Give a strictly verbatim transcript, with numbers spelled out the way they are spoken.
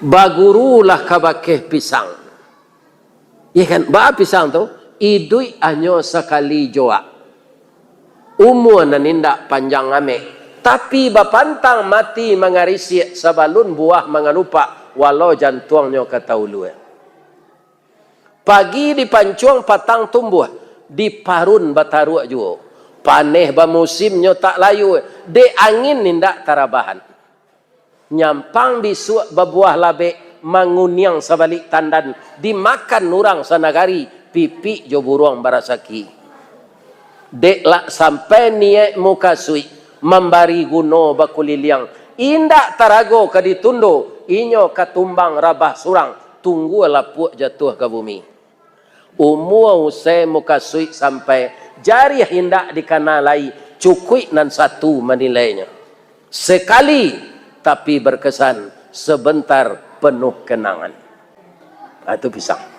Bagurulah ka bakeh pisang. Iya kan? Baa pisang tu? Iduik hanyo sakali joak. Umua nan indak panjang amek, tapi bapantang mati mangarisiak sabalun buah mangalupak, walau jantuangnyo ka taulua. Pagi dipancuang patang tumbuah, diparun bataruak juo. Paneh bamusimnyo tak layua, dek angin indak tarabahan. Nyampang bisuak babuah labek, manguniang sabalik tandan, dimakan urang sanagari, pipik jo buruang barasaki. Dek lah sampai niaik mukasuik, mambari guno bakuliliang, indak tarago ka ditundo, inyo ka tumbang rabah surang, tunggua lapuak jatuah ka bumi. Umua usai mukasuik sampai, jariah indak dikana lai, cukuik nan satu manilainyo. Sekali, tapi berkesan, sebentar penuh kenangan. Ah, itu pisang.